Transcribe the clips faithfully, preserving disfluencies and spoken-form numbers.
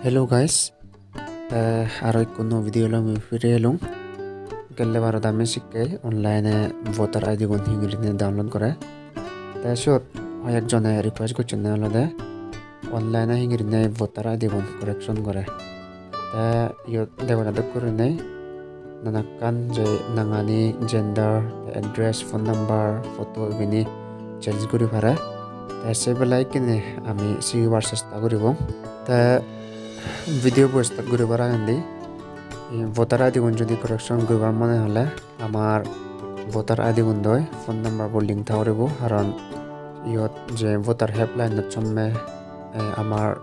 Hello guys, te aro ekko nuo video loi mui firi elung. Gelle barot ami sikke online-e voter I D gun hingiri download gore. Te siyot hoyek jone request gocchonne olode online-e hingiri voter I D gun correction gore. Te iyot degode dokke gurinei nanakkan je nangani, gender, address, phone number, photo ibeni change guri pare. Te se bela ikkene ami sigibar chesta guribong. Te video bo start guribar agendi, eh, voter I D gun jodi correction guribar mone hole amar voter I D gun doi phone number bo link tha puribo, karon iyot je voter helpline ot somme, eh, amar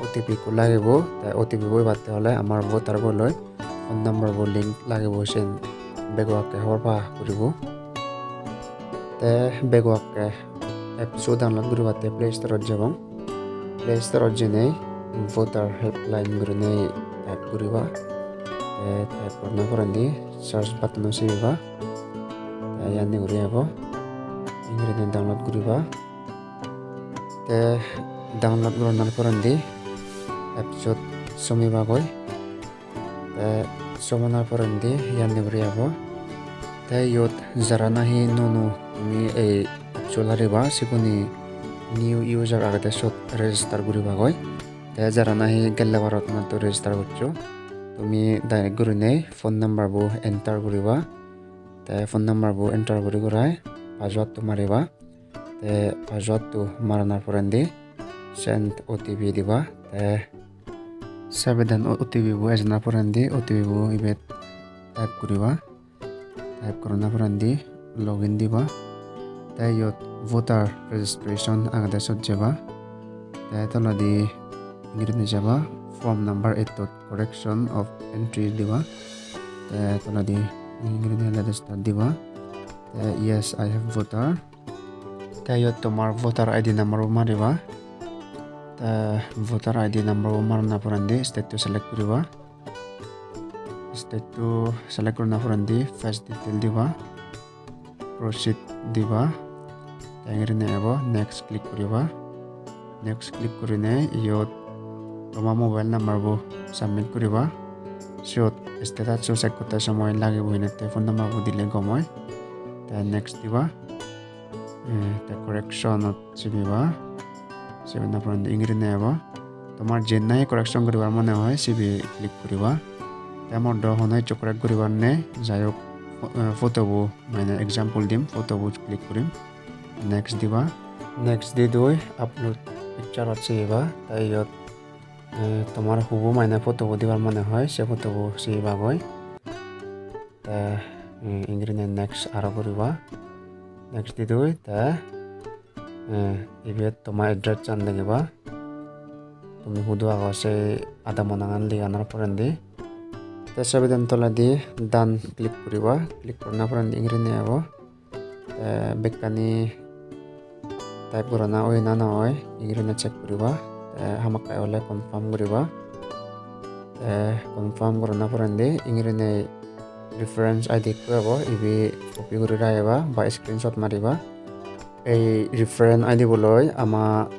O T P ekko lagibo, te O T P bo ebatte ole amar voter bo loi phone number bo link lagibo, sen bego akke hobor pa puribo. Te bego akke apps o download guribatte Play Store ot jebong. Play Store ot jenei voter helpline gurinei type guriba. Te type gorona porendi search button o sibiba. Te iyani guri ebo. Ingurine download guriba. Te download goronar porendi apps ot somibagoi. Te somonar porendi iyani guri ebo. Te iyot jara nahi nuo nuo tumi ei apps o lariba, siguni new user agede siyot register guribagoi. Te jara nahi gelle barot matto register goccho, tumi direct gurinei phone number bo enter guriba. Te phone number bo enter guri gurai password to mariba. Te password to maranar porendi send O T P diba. Te sebeden O T P bo ejenar porendi O T P bo ibet type guriba. Type gorona porendi login diba. Te iyot voter registration agede siyot jeba. Te toledi ingurine jeba, form number eight ot correction of entry diba. Te toledi ingurine register diba. Te yes, I have voter. Te iyot tomar voter I D number bo mariba. Te voter I D number bo marana porendi state to select guriba. State to select gorana porendi fetch detail diba. Proceed diba. Te ingurine ebo next click guriba. Next click gurinei iyot toma mobile number bo submit guriba. Siyot status o check gotte somoi lagibo hinette phone number bo dile gom oi. Te next diba. Eh, te correction ot sibiba. Sibe na porendi ingurine ebo. Tomar jen nahi correction guribar mone hoi sibe click guriba. Te mor do hono hissu correct guribar nei. Jai hok, fo-, eh, photo bo mane example dim, photo bo click gurim. Next diba. Next di doi upload picture ot sibiba. Te iyot, eh, tomar hubo mane photo bo dibar mone hoi se photo bo sibibagoi. Te, eh, ingurine next aro guriba. Next di doi te, eh, ibet toma address an legiba. Tumi hudu ago se adamo nangan leganar porendi. Te sebeden toledi done click guriba. Click gorana porendi ingurine ebo. Te bekkani type gorana oye na no oye, ingurine check guriba. Te hamakkai ole confirm guriba. Te confirm gorana porendi ingurine reference I D ekko ebo, ibe copy guri ragiba ba screenshot mariba. Ei reference I D bo loi ama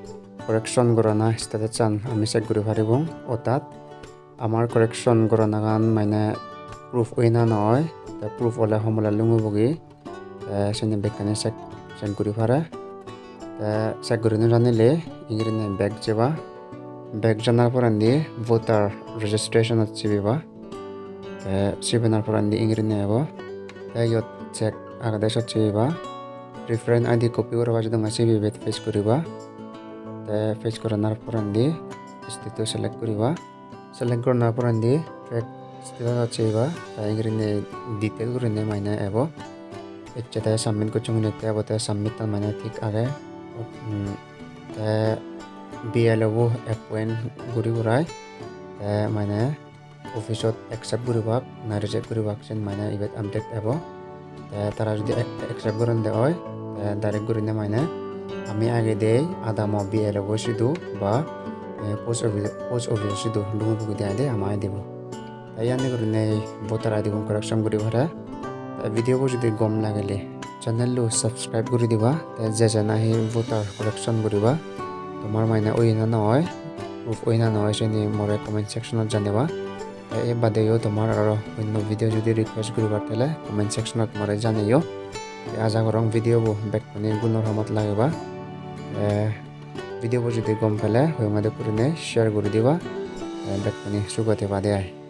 correction gorana status an ami check guri paribong. Ortat amar correction goranagan mane proof oye na no oye, te proof ole homole lungibogi. Te sini bekkani check, check guri pare. Te check guri no janile ingurine back jeba. Back janar porendi voter registration ot sibiba. Te sibenar porendi ingurine ebo. Te iyot check agede siyot sibiba. Reference I D copy guribar jadonge sibe ibet paste guriba. Te paste guranar porendi state to select guriba. Select gorana porendi track status ot sibiba. Te ingurine detail gurine mane ebo. Ecche te submit gocchong hinette ebo te submit an mane thik age. Hmm, te B L O bo appoint guri gurai. Te mane office ot accept guribak na reject guribak sen mane ibet update ebo. Te tara jodi ac-, accept goronde oi, te direct gurine mane ami agede adamo B L O bo sidu ba, eh, post office, post office sidu lungi bugi de ade ama I D bo. Te iyani gurinei voter I D gun correction guri pare. Te video bo jodi gom lagile channel lo subscribe guri diba. Te je je nahi voter correction guriba, tomar mane oye na no oye, approve oi na no oi, seni more comment section-ot janeba. Te ei badeyo tomar aro onno video judi request guribar thele comment section-ot more janeyo. Te aja gorong video bo bekkune gunor hamot lageba. Te video bo judi gom pele hoyonge dokke gurinei share guri diba. Te bekkune suge theba de ai.